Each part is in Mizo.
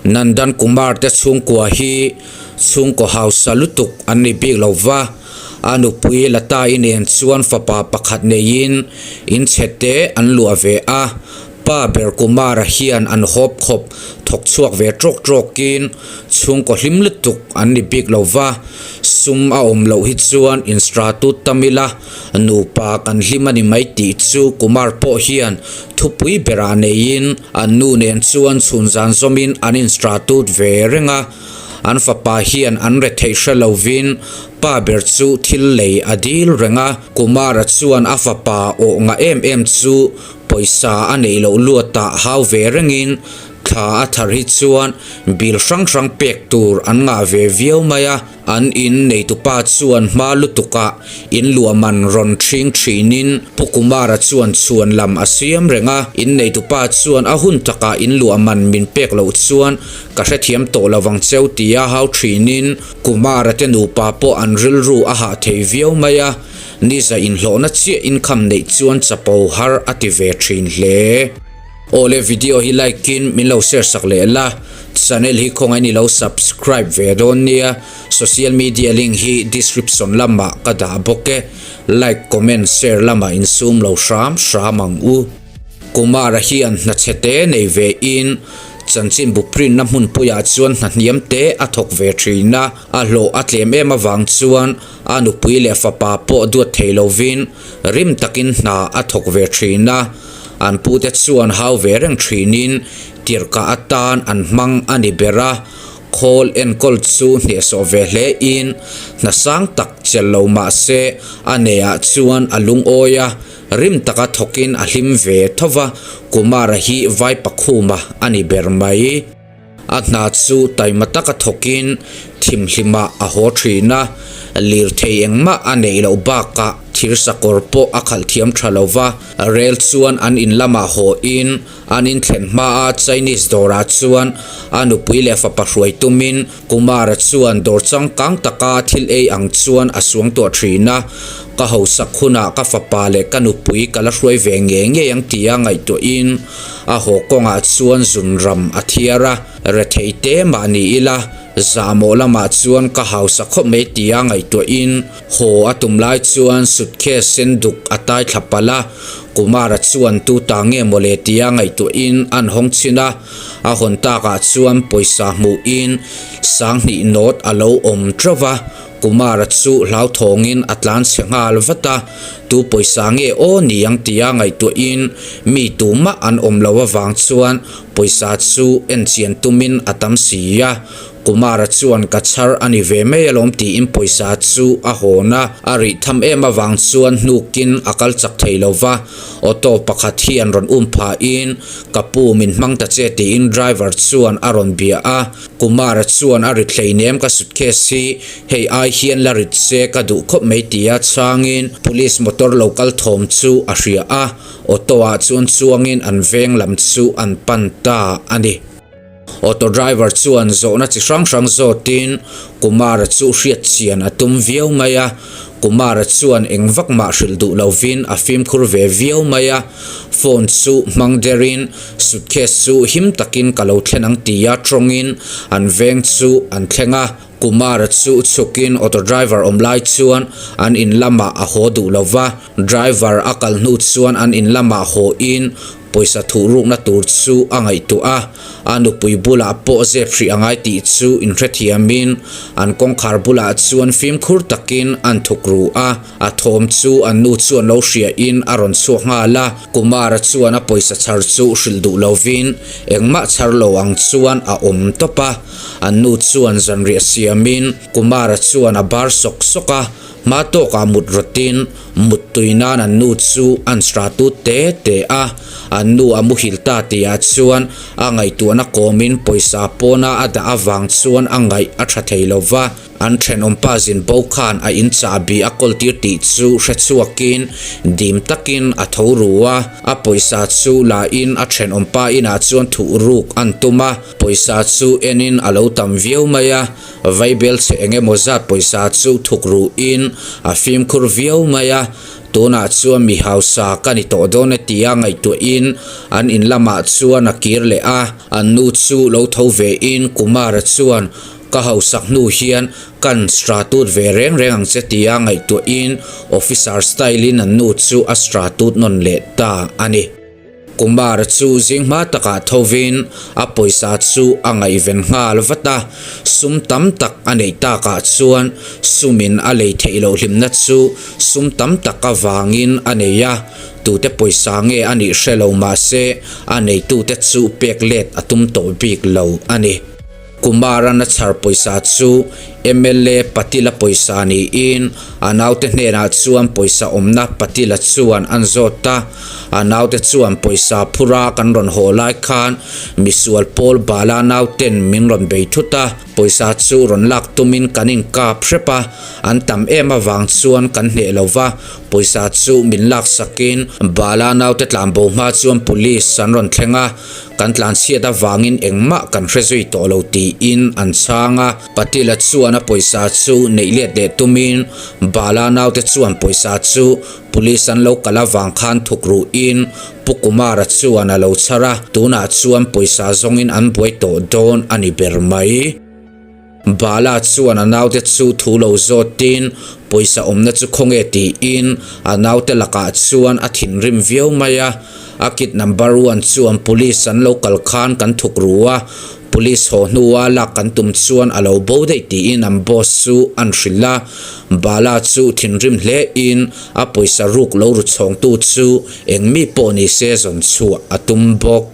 Nandan Kumar te chhungkua hi chhungkaw hausa lutuk an ni bik lo va, a nupui Lata-i nen chuan fapa pakhat neiin inchhe te an luah ve a. Pa ber Kumar-a hian an hawp khawp thawk chhuak ve trawk trawkin chhungkaw hlim lutuk an ni bik lo va, sum a awm loh hi chuan instratut tam ila nupa kan hlim a ni mai tih chu Kumar pawh hian thupui berah neiin an nu nen chuan chhun zan zawmin an instratut ve reng a, an fapa hian an retheih hre lovin pa ber chu thil lei a dil reng a, Kumar-a chuan a fapa awh ngah em em chu Pawisa a neih loh luatah hau ve rengin thla a thar hi chuan bill hrang hrang pek tur an ngah ve viau mai a, an in neitupa chuan hma lutukah in luah man rawn ṭhing ṭhinin Pu Kumara chuan chhuan lam a siam reng a, in neitupa chuan a hun takah in luah man min pek loh chuan ka hrethiam tawh lo vang cheu tia hau ṭhinin Kumara te nupa pawh an rilru a hah thei viau mai a. Niza inhlawhna chiah income neih chuan chapo har a ti ve thin hle. Awle video hi like in min lo share sak leh la, channel hi khawngaih in i lo subscribe ve dawn nia, social media link hi description lamah ka dah bawk e, like comment share lamah insum lo hram hram ang u. Kumara hian hna chhe te nei ve in chanchinbu print na hmunpuiah chuan hna hniam te a thawk ve thin a, a hlawh a tlem em avang chuan A nupui leh fapa pawh duat thei lovin rim takin hna a thawk ve thin a, an pute chuan hau ve reng thinin tirhkah atan an hmang a ni ber a, khawl enkawl chu hnehsawh ve hlein hna sang tak chelh lo mah se a neiah chuan a lungawi a, rim taka thawkin a hlim ve tho va, Kumara hi Vaipakhuma a ni ber mai. A hna chu taima taka thawkin thimhlimah a haw thin a, lirthei engmah a neih loh bakah thirsakawr pawh a khalh thiam tha lo va. Rel chuan an in lamah hawin an inthlen hmaa Chinese dawrah chuan a nupui leh fapa hruai tumin Kumara chuan dawr changkang taka thil ei ang chuan a suangtuah thin a, Ka hausak hunah ka fapa leh ka nupui ka la hruai ve ngei ngei ang tia ngaihtuahin a haw kawngah chuan zunram a thiar a, rethei te mah ni ila zahmawh lamah chuan ka hausa khawp mai tia ngaihtuahin haw a tum lai chuan suitcase sen duk a tai thla palh a, Kumara chuan tu ta nge mawle tia ngaihtuahin an hawng chhin a, a hawn takah chuan pawisa hmuhin sanghnih note a lo awm teuh va. Kumara chu hlauthawngin a tlan chhe nghal vat a, tu pawisa nge aw ni ang tia ngaihtuahin mi tumah an awm lo avang chuan pawisa chu en chian tumin a tam si a. Kumara chuan ka chhar a ni ve mai alawm tiin pawisa chu a hawn a, a rih tham em avang chuan hnukin a kal chak thei lo va, auto pakhat hian rawn um phahin ka pu min hmang ta che tiin driver chuan a rawn bia a. Kumara chuan a rit hleinem ka suitcase hi hei ai hian la rit se ka duh khawp mai tia chhangin police motor lo kal thawm chu a hria a, auto ah chuan chuangin an veng lam chu an pan ta a ni. Auto driver chuan zawhna chi hrang hrang zawtin Kumara chu hriat chian a tum viau mai a, Kumara chuan eng vak mah hrilh duh lovin a fimkhur ve viau mai a, phone chu hmang derin suitcase chu him takin ka lo thlen ang tia tawngin an veng chu an thleng a. Kumara chu chhukin auto driver awm lai chuan an in lamah a haw duh lo va, driver a kal hnu chuan an in lamah haw in Pawisa thuhrukna tur chu a ngaihtuah a, a nupui bulah pawh zep hrih a ngai tih chu inhrethiamin an kawngkhar bulah chuan fimkhur takin an thuk ru a, a thawm chu an nu chuan lo hriain a rawn chhuak nghal a, Kumara chuan a pawisa chhar chu hrilh duh lovin engmah chhar lo ang chuan a awm tawp a, an nu chuan zanriah siamin Kumara chuan a bar sawk sawk a, Hma tawkah mut rawtin mut tui nan an nu chu an sra tut te te a, an nu a muhil ta tihah chuan a ngaihtuahna kawmin pawisa pawna a dah avang chuan a ngaih a tha thei lo va, an thenawmpa zin bo khan a in chahbi a kawltir tih chu hre chhuakin dim takin a tho ru a, a pawisa chu la in a thenawmpa inah chuan thuh ruk an tum a, pawisa chu enin a lo tam viau mai a. Vaibel chhe eng emaw zat pawisa chu thuk ruhin a fimkhur viau mai a, Tunah chuan mi hausa ka ni tawh dawn e tia ngaihtuahin an in lamah chuan a kir leh a. An nu chu lo tho vein Kumara chuan ka hausak hnu hian kan stratut ve reng reng ang che tia ngaihtuahin officer style in an nu chu a stratut nawn leh ta a ni. Kumar chu zing hma takah thovin a pawisa chu a ngaihven nghal vat a, sum tam tak a neih takah chuan sumin a lei theih loh hlimna chu sum tam tak avangin a nei a, tute pawisa nge a nih hre lo mahse a neitute chu pek let a tum tawh bik lo a ni. Kumaran a chhar pawisa chu mla Patila pawisa niin a naute hnenah chuan pawisa awmna Patila chuan an zawt a. A naute chuan pawisa phura kan rawn haw lai khan misual pawl Bala nauten min rawn bei thut a, pawisa chu rawn lak tumin kan inkap hrep a, an tam em avang chuan kan hneh lo va, pawisa chu min laksakin Bala naute tlanbo hma chuan police an rawn thleng a. Kan tlanchhiat avangin engmah kan hre zui tawh lo tiin an chhang a. Patila chuan a pawisa chu neih let leh tumin Bala naute chuan pawisa chu Police an lo kal avang khan thuk ruhin Pu Kumara chuan a lo chhar a, tunah chuan pawisa zawngin an buai tawh dawn a ni ber mai. Bala chuan a naute chu thu lo zawtin pawisa awmna chu khawnge tiin a naute lakah chuan a thinrim viau mai a. A kit number one chuan police an lo kal khan kan thuk ru a, police haw hnua lak kan tum chuan a lo bo daih tiin an boss chu an hrilh a. Bala chu thinrim hle in a pawisa ruk lo ru chhawngtu chu eng mi pawh ni se zawn chhuah a tum bawk.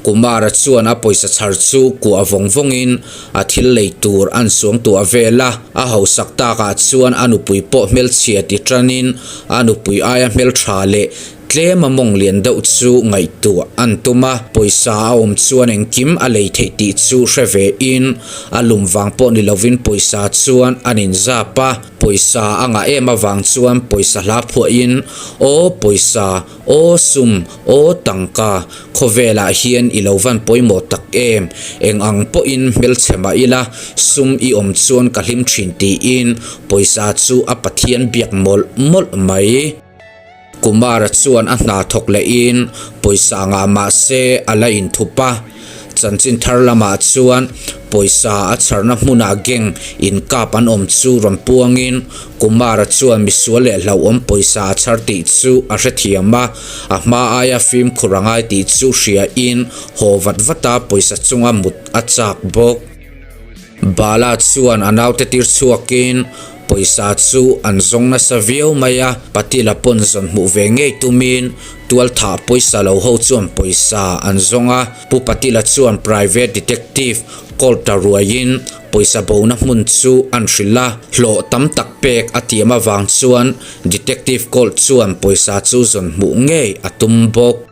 Kumara chuan a pawisa chhar chu kuah vawng vawngin a thil lei tur an suangtuah vel a, a hausak takah chuan a nupui pawh hmelchhia ti tanin a nupui aia hmeltha leh tlem a mawng lian deuh chu ngaihtuah an tum a, pawisa a awm chuan engkim a lei theih tih chu hre vein a lum vang pawh ni lovin pawisa chuan an inzap a, pawisa a ngah em avang chuan pawisa hla phuahin aw pawisa Aw sum, aw tangka, khawvelah hian i lo van pawimawh tak em? Eng ang pawhin hmelchhe mah ila, sum i awm chuan ka hlim thin tiin pawisa chu a Pathian biak mawlh mawlh mai. Kumara chuan a hna thawk lehin pawisa ngah mah se a la inthup a. Chanchin thar lamah chuan pawisa a chharna hmunah gang inkap an awm chu rawn puangin Kumara chuan misual leh hlauhawm pawisa a chhar tih chu a hrethiam a, a hma aia fimkhur a ngai tih chu hriain haw vat vata pawisa chunga mut a chak bawk. Bala chuan a naute tir chhuakin pawisa chu an zawng nasa viau mai a, Patila pawn zawn hmuh ve ngei tumin tualthah pawisa lo ho chuan pawisa an zawng a, Pu Patila chuan private detective Colt-a ruaiin pawisa bona hmun chu an hrilh a, hlawh tam tak pek a tiam avang chuan Detective Colt chuan pawisa chu zawn hmuh ngei a tum bawk.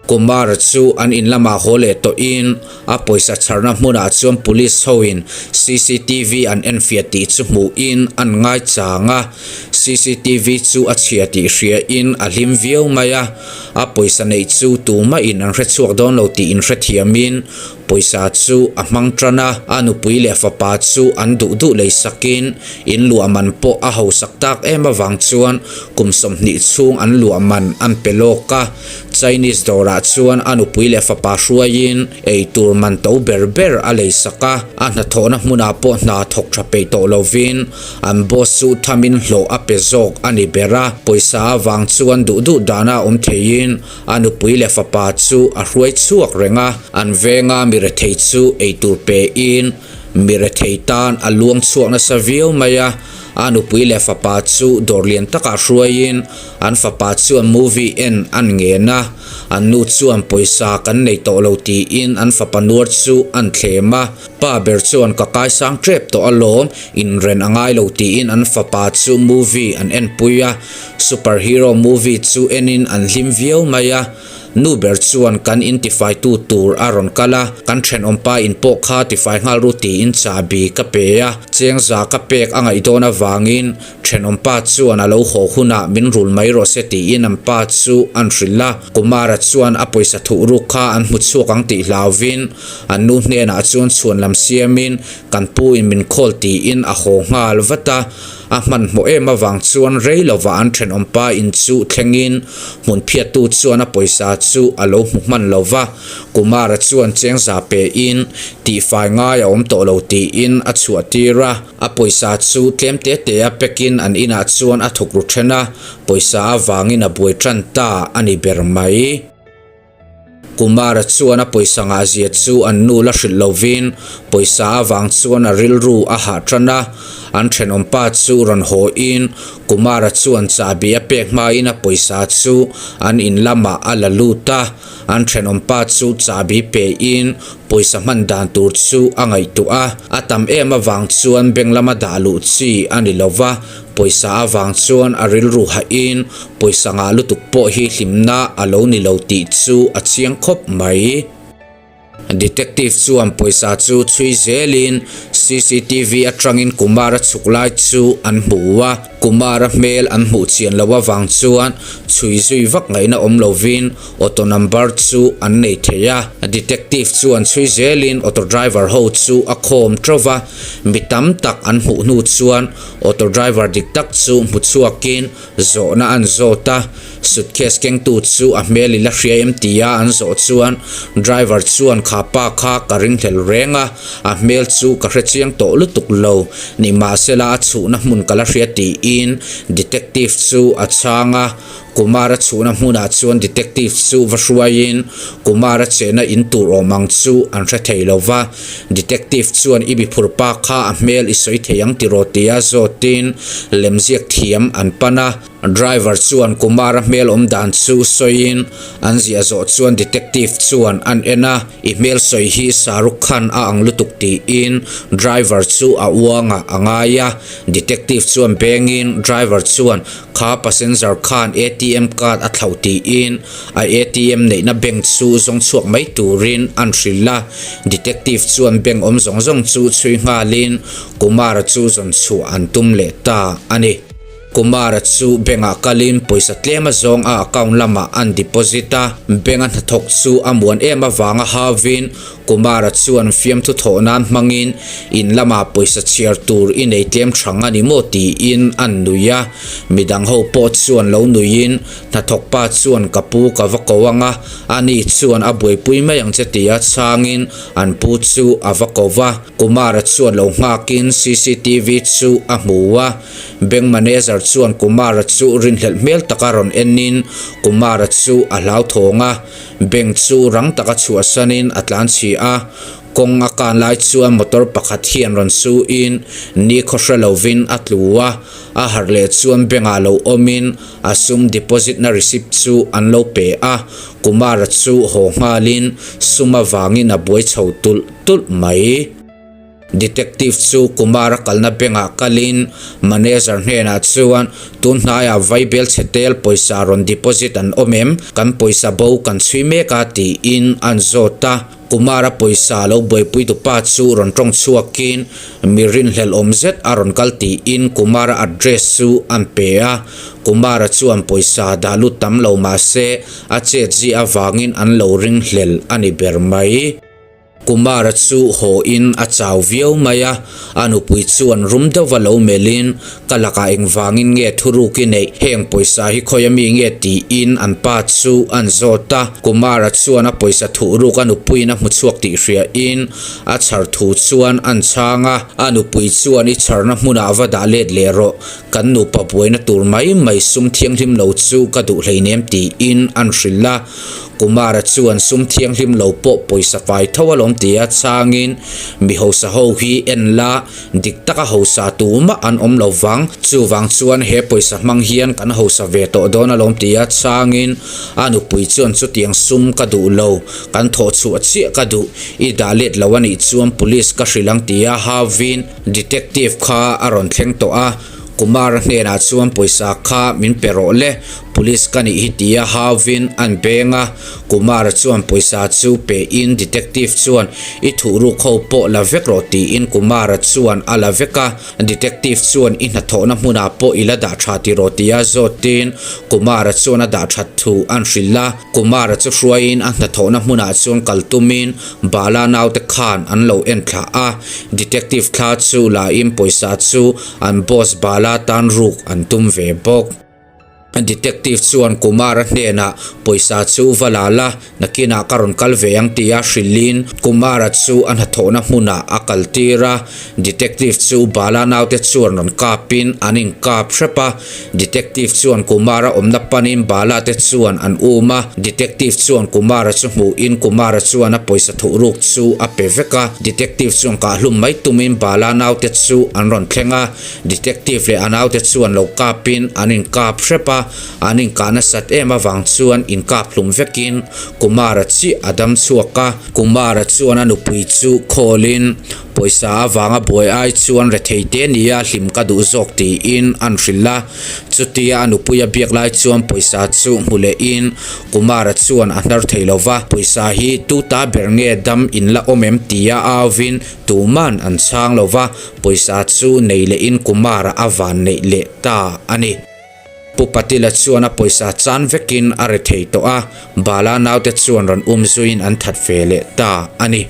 Kumar chu an in lamah haw leh tawhin a pawisa chharna hmunah chuan police hoin cctv an enfiah tih chu hmuhin an ngaichang a, cctv chu a chhia tih hriain a hlim viau mai a, a pawisa neih chu tumahin an hrechhuak dawn lo tih inhrethiamin Pawisa chu a hmang tan a, a nupui leh fapa chu an duh duh lei sakin in luah man pawh a hausak tak em avang chuan kum 20 chhung an luah man an pe lawk a. Chinese dawrah chuan a nupui leh fapa hruaiin ei tur man to ber ber a lei sak a, a hnathawhna hmunah pawh hna thawk tha peih tawh lovin an boss chu thamin hlawh a pe zawk a ni ber a. Pawisa avang chuan duh duh dana awm theiin A nupui leh fapa chu a hruai chhuak reng a, an venga mi rethei chu eitur pein mi rethei tan a luang chhuak nasa viau mai a. A nupui leh fapa chu dawr lian takah hruaiin an fapa chuan movie en an ngen a, an nu chuan pawisa kan nei tawh lo tiin an fapa nuar chu an thlem a. Pa ber chuan ka kaisang tep tawh alawm, inren a ngai lo tiin an fapa chu movie an enpui a. Superhero movie chu enin an hlim viau mai a, nu ber chuan kan in tifaitu tur a rawn kal a, kan thenawmpa in pawh kha tifai nghal ru tiin chahbi ka pe a, chengza ka pek a ngaih dawn avangin thenawmpa chuan a lo haw hunah min rul mai rawh se tiin an pa chu an hrilh a, Kumara chuan a pawisa thuh ruk kha an hmu chhuak ang tih hlauvin an nu hnenah chuan chhuan lam siamin kan pu in min call tiin a haw nghal vat a. A hmanhmawh em avang chuan rei lovah an thenawmpa in chu thlengin hmun phiattu chuan a pawisa chu a lo hmu hman lo va. Kumara chuan chengza pein tihfai ngai a awm tawh lo tiin a chhuah tir a. A pawisa chu tlem te te a pekin an inah chuan a thuk ru then a, pawisa avangin a buai tan ta a ni ber mai. Kumara chuan a pawisa ngahzia chu an nu la hrilh lovin pawisa avang chuan a rilru a hah tan a. An thenawmpa chu rawn hawiin Kumara chuan chahbi a pek hmain a pawisa chu an in lamah a la lut a. An thenawmpa chu chahbi pein pawisa hman dan tur chu a ngaihtuah a. A tam em avang chuan bank lama dah luh chi a ni lova, Pawisa avang chuan a rilru hahin pawisa ngah lutuk pawh hi hlimna a lo ni lo tih chu a chiang khawp mai. Detective chuan pawisa chu chhui zelin cctv atangin Kumar a chhuk lai chu an hmu a, Kumar a hmel an hmuh chian loh avang chuan chhui zui vak ngaihna awm lovin auto number chu an nei thei a. Detective chuan chhui zelin auto driver ho chu a khawm teuh va, mi tam tak an hmuh hnu chuan Auto driver dik tak chu hmu chhuakin zawhna an zawt a, suitcase kengtu chu a hmel i la hria em tia an zawh chuan driver chuan kha pa kha ka ringhlel reng a, a hmel chu ka hre chiang tawh lutuk lo, nimahsela a chhuhna hmun ka la hria tiin detective chu a chhang a. Kumar a chhuhna hmunah chuan detective chu va hruaiin Kumar a chehna in tur awm ang chu an hre thei lo va. Detective chuan i biphur pa kha a hmel i sawi thei ang tiraw tia zawtin lemziak thiam an pan a. Driver chuan Kumar a hmel awm dan chu sawiin an ziah zawh chuan detective chuan an en a, I hmel sawi hi Shahrukh Khan a ang lutuk tiin driver chu a uangah a ngai a. Detective chuan bengin driver chuan Kha passenger khan atm card a thlauh tiin a atm neihna bank chu zawng chhuak mai turin an hrilh a. Detective chuan bank awm zawng zawng chu chhui nghalin Kumara chu zawn chhuah an tum leh ta a ni. Kumara chu bank ah kalin pawisa tlem a zawng a account lamah an deposit a. Bank a hnathawk chu a muan em avanga hauvin Kumara chuan fiamthu thawh nan hmangin in lamah pawisa chhiar tur i nei tlem thang a ni maw tiin an nui a. Midang ho pawh chuan lo nuiin hnathawk pa chuan ka pu ka va ko ang a, ani chuan a buaipui mai ang che tia chhangin an pu chu a va ko va. Kumara chuan lo nghakin cctv chu a hmu a. Bank manager chuan Kumara chu rinhlelh hmel taka rawn enin Kumara chu a hlauthawng a. Bank chu rang taka chhuahsanin a tlan chhi a, kawng a kan lai chuan motor pakhat hian rawn suin nikhaw hre lovin a tlu a, a harh leh chuan bank ah lo awmin a sum deposit na receipt chu an lo pe a, Kumara chu haw nghalin sum avangin a buai chho tulh tulh mai. Detective chu Kumar a kalna bank-ah kalin manager hnenah chuan tun hnaiah vaibel chhe tel pawisa rawn deposit an awm em? Kan pawisa bo kan chhui mek a tiin an zawt a. Kumar a pawisa lo buaipui tupa chu rawn tawng chhuakin mi rinhlelh awm zet a rawn kal tiin Kumar a address chu an pe a. Kumar a chuan pawisa dah lut tam lo mahse a chet zia avangin an lo ringhlel a ni ber mai. Kumara chu haw in a chau viau mai a, a nupui chuan rum deuh va lo melhin, Ka lakah engvangin nge thuruk i neih? Heng pawisa hi khawi ami nge? tiin an pa chu an zawt a. Kumara chuan a pawisa thuhruk a nupuiin a hmu chhuak tih hria in a chhar thu chuan an chhang a, a nupui chuan i chharna hmunah va dah let leh rawh, kan nupa buaina tur mai mai sum thianghlim lo chu ka duh hleinem tiin an hrilh a. Kumara chuan sum thianghlim lo pawh pawisa fai tho alawm tia chhangin mi hausa ho hi en la, dik taka hausa tumah an awm lo vang, chuvang chuan he pawisa hmang hian kan hausa ve tawh dawn alawm tia chhangin a nupui chuan chutiang sum ka duh lo, kan thawh chhuah chiah ka duh, i dah let lo anih chuan police ka hrilh ang tia hauvin detective kha a rawn thleng tawh a. Kumara hnenah chuan pawisa kha min pe rawh le. Police ka nih hi tia hauvin an beng a, Kumara chuan pawisa chu pein detective chuan i thuhruk ho pawh la vek rawh tiin Kumara chuan a la vek a, detective chuan i hnathawhna hmunah pawh i la dah tha tiraw tia zawtin Kumara chuan a dah that thu an hrilh a, Kumara chu hruaiin a hnathawhna hmunah chuan kal tumin Bala naute khan an lo en thlah a, detective thla chu lain pawisa chu an boss Bala tan ruk an tum ve bawk. Detective chuan Kumar-a hnenah pawisa chu va la la, nakinah ka rawn kal ve ang tia hrilhin Kumar-a chu a hnathawhna hmunah a kal tir a. Detective chu Bala naute chuan rawn kapin an inkap hrep a. Detective chuan Kumar-a awmna panin Bala te chuan an um a. Detective chuan Kumar-a chu hmuhin Kumar-a chuan a pawisa thuhruk chu a pe vek a. Detective chuan kahhlum mai tumin Bala naute chu an rawn thleng a. Detective leh a naute chuan lo kapin an inkap hrep a, an inkah nasat em avang chuan inkap hlum vekin Kumara chiah a dam chhuak a. Kumara chuan a nupui chu khawlin pawisa avanga buai ai chuan rethei te nia hlim ka duh zawk tiin an hrilh a. Chutia a nupui a biak lai chuan pawisa chu hmu lehin Kumara chuan a hnar thei lova, pawisa hi tu ta ber nge dam in la awm em tia auvin tuman an chhang lova, Pawisa chu nei lehin Kumara a van neih leh ta a ni. Pu Patila chuan a pawisa chan vekin a ri thei tawh a, Bala naute chuan rawn um zuiin an that ve leh ta a ni.